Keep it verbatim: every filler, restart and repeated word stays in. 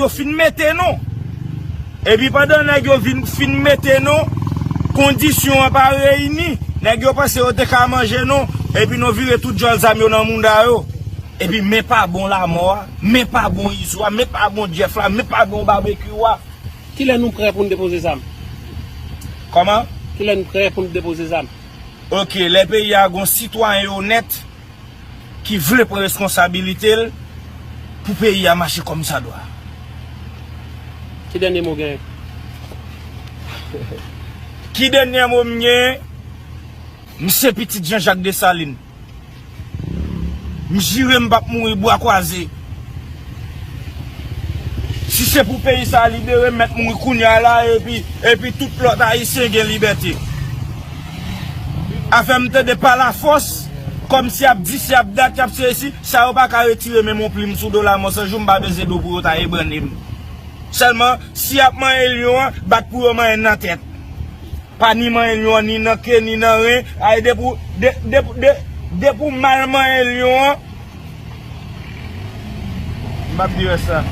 yo fin mete nou. Epi pandan nèg yo vin fin mete nou, kondisyon an pa reyini. Nèg yo panse yo te ka manje nou. Epi nou vire tout djòl zam yo nan mouda yo. Epi men pa bon Lamò a, men pa bon Izo a, men pa bon Jeff la, men pa bon Babekyou a. Kilè nou prè pou n depoze zam? Kòman? Kilè nou prè pou n depoze zam? Ok, lè peyi a gon sitwayen onèt ki vle pran responsabilite l pou peyi a mache kòmsadwa. Ki dènye mo genyen? Ki dènye mo m genyen? M se pitit Jean Jacques Dessalines. M jire m p ap mouri bwa kwaze. Si se pou peyi sa libere, m mèt mouri kounya la epi epi tout lòt ayisyen gen libète. Afè m tande pa lafòs, kòmsi y ap di, si y ap dat, y ap sesi, sa yo pa ka retire menm yon plim sou do Lamò san jou m pa peze do pou yo ta ebrannen m. Sèlman, si y ap manyen lyon an, bat pou yo manyen l nan tèt. Pa ni manyen lyon an, ni nan ke, ni nan ren, ay depi w, de, de, de, depi w mal manyen lyon an, m p ap di rès la.